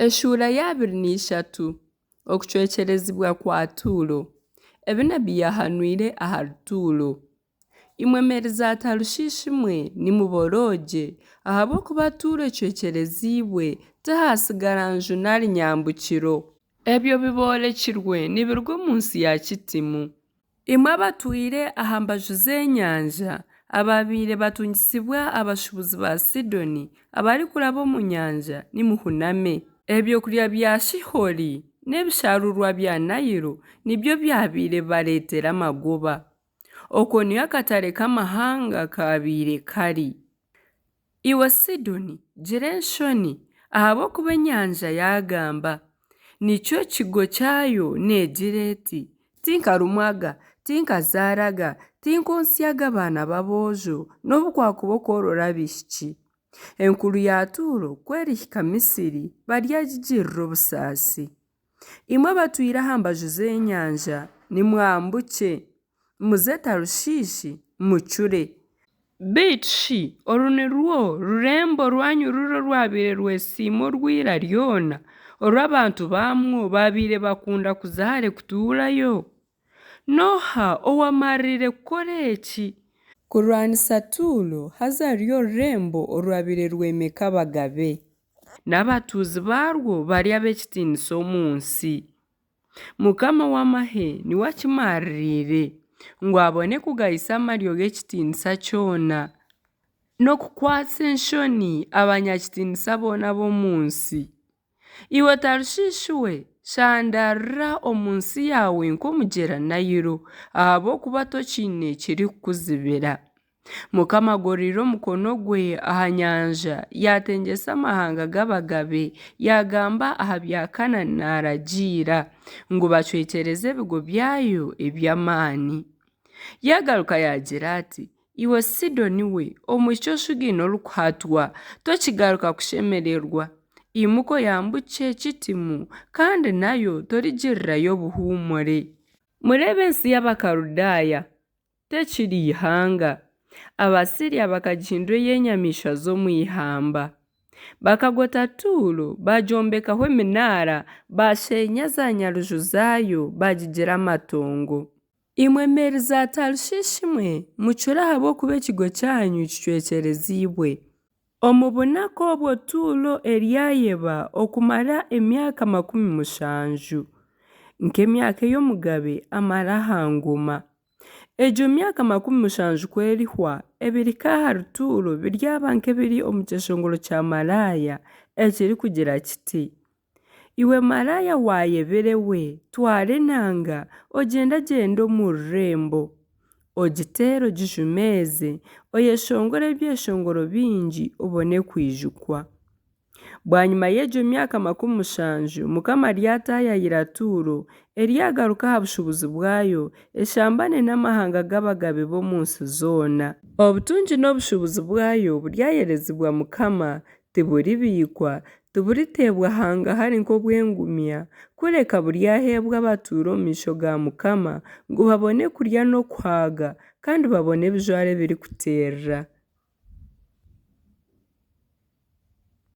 Eshuura y'abiri na ishatu. Okucwekyerezibwa kwa Tuuro. Ebi nabbi yaahanwire ahari Tuuro. Imwe meeri za Tarushiishi mwe, nimuboroogye, ahabw'okuba Tuuro ecwekyereziibwe, tihaatsigara nju nari nyambukiro. Ebyo biboorekirwe nibiruga omu nsi ya Kitimu. Imwe abatwire aha mbaju z'enyanja, abaabaire batungisibwa abashuubuzi ba Sidoni abarikuraba omu nyanja, nimuhuname. Ebyokurya bya Shiihori n'ebishaaruurwa bya Nailo nibyo byabaire bibareetera amagoba. Okwo niyo akatare k'amahanga kaabaire kari. Iwe Sidoni, gira enshoni, ahabw'okuba enyanja yaagamba. Nikyo kigo kyayo neegira eti, Tinkarumwaga, tinkazaaraga, tinkontsyaga baana b'aboojo, nobu kwakuba okworora abaishiki. Enkuru ya Tuuro ku erihika Misiri, baryagigirira obusaasi. Imwe abatwire aha mbaju z'enyanja, nimwambukye, muze Tarushiishi, mucure. Beitu shi oru nirwo rurembo rwanyu ruri orwabaire rwesiimwa orwa ira ryona, oru abantu baamwo baabaire bakunda kuza hare kutuurayo? N'oha owamaririire kukora eki? Kurwanisa Tuuro, haza ruri orurembo orwabaire rwemeka abagabe. N'abatuuzi baarwo bari ab'ekitiinisa omu nsi. Mukama ow'amahe niwe akimaririire, ngu abone kugayisa amaryo g'ekitiinisa kyona, n'okukwatsa enshoni abanyakitiinisa boona ab'omu nsi. Iwe Tarushiishi we, shandaarira omu nsi yaawe nk'omugyera Nailo, ahabw'okuba tokiine kirikukuzibira. Mukama agoroire omukono gwe aha nyanja, yaatengyetsa amahanga g'abagabe, yaagamba aha bya Kanaani naaragiira, ngu bacwekyereze ebigo byayo eby'amaani. Yaagaruka yaagira ati, Iwe Sidoni we, omwishiki oshugaine orikuhatwa, tokigaruka kushemererwa. Imuka oyambukye Kitimu, kandi nayo torigirirayo buhuumure. Mureebe ensi y'Abakaludaaya, Tekiri ihanga. Abasiria bakagihindura ey'enyamaishwa z'omu ihamba. Bakagota Tuuro, baagyombekaho eminaara, baasheenya zaanyaruju zaayo, baagigira amatongo. Imwe meeri za Tarushiishi mwe, mucure ahabw'okuba ekigo kyanyu kicwekyereziibwe. Omu bunaku obwo Tuuro eryayeba okumara emyaka 70, nk'emyaka ei omugabe amara aha ngoma. Egyo myaka 70 ku erihwa, ebirihika ahari Tuuro biryaba nk'ebiri omu kyeshongoro kya maraaya ekirikugira kiti, Iwe maraaya waayebire we, twara enanga, ogyendagyende omu rurembo. Ogiteere ogijumeeze, oyeshongore ebyeshongoro bingi obone kwijukwa. Bwanyima y'egyo myaka 70, Mukama aryataayaayira Tuuro, eryagaruka aha bushuubuzi bwayo, eshambane n'amahanga g'abagabe b'omu nsi zoona. Obutungi n'obushuubuzi bwayo buryayerezibwa Mukama, tiburibiikwa, tiburiteebwa hangahari nk'obw'engumya, kureka buryaheebwa abatuura omu maisho ga Mukama, ngu babone kurya n'okuhaaga, kandi babone ebijwaro ebirikuterera.